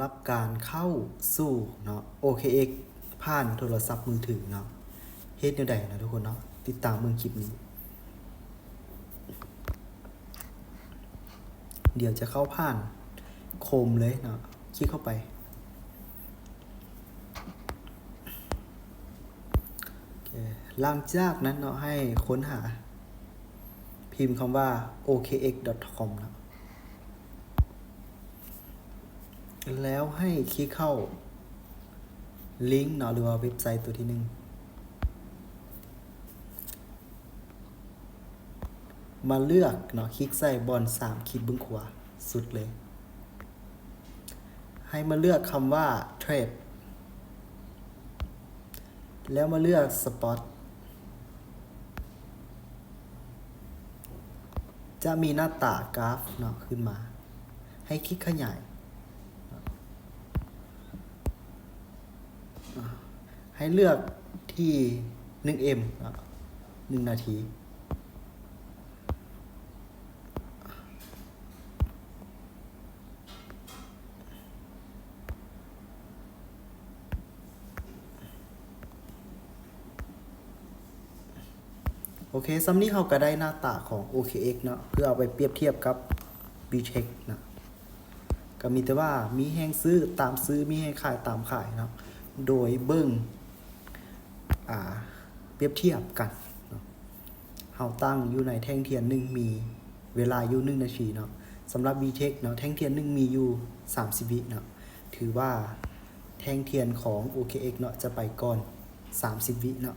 ລັບການເຂົ້າສູ່ເນາະ ໂອເຄເອັກ ຜ່ານໂທລະສັບມືຖືເນາະ ເຮັດແນວໃດເນາະທຸກຄົນເນາະ ຕິດຕາມເບິ່ງຄລິບນີ້ ດຽວຈະເຂົ້າຜ່ານໂຄຣມເລີຍເນາະ ຄລິກເຂົ້າໄປ ໂອເຄ ຫຼັງຈາກນັ້ນເນາະ ໃຫ້ຄົ້ນຫາ ພິມຄຳວ່າ ໂອເຄເອັກດອດຄອມເນາະ ແລ້ວໃຫ້ຄລິກເຂົ້າລິ້ງເນາະ ຫຼືວ່າເວັບໄຊໂຕທີໜຶ່ງ ມາເລືອກເນາະ ຄລິກໃສ່ບ່ອນສາມຂີດເບື້ອງຂວາສຸດເລີຍ ໃຫ້ມາເລືອກຄຳວ່າເທຣດ ແລ້ວມາເລືອກສະປອດ ຈະມີໜ້າຕາກຣາຟເນາະ ຂຶ້ນມາ ໃຫ້ຄລິກຂະຫຍາຍ ໃຫ້ເລືອກທີ່ໜຶ່ງເອັມເນາະ ໜຶ່ງນາທີ ໂອເຄ ສ່ຳນີ້ເຮົາກະໄດ້ໜ້າຕາຂອງ ໂອເຄເອັກ ເນາະ ເພື່ອເອົາໄປປຽບທຽບກັບ ບີເທັກ ເນາະ ກະມີແຕ່ວ່າມີແຮງຊື້ຕາມຊື້ ມີແຮງຂາຍຕາມຂາຍເນາະ ໂດຍເບິ່ງ ອາ ປຽບທຽບກັນເນາະ ເຮົາຕັ້ງຢູ່ໃນແທ່ງທຽນໜຶ່ງມີເວລາຢູ່ໜຶ່ງນາທີເນາະ ສຳລັບ ວີເທັກ ເນາະ ແທ່ງທຽນໜຶ່ງມີຢູ່ສາມສິບວິເນາະ ຖືວ່າແທ່ງທຽນຂອງ ໂອເຄເອັກ ເນາະ ຈະໄປກ່ອນສາມສິບວິເນາະ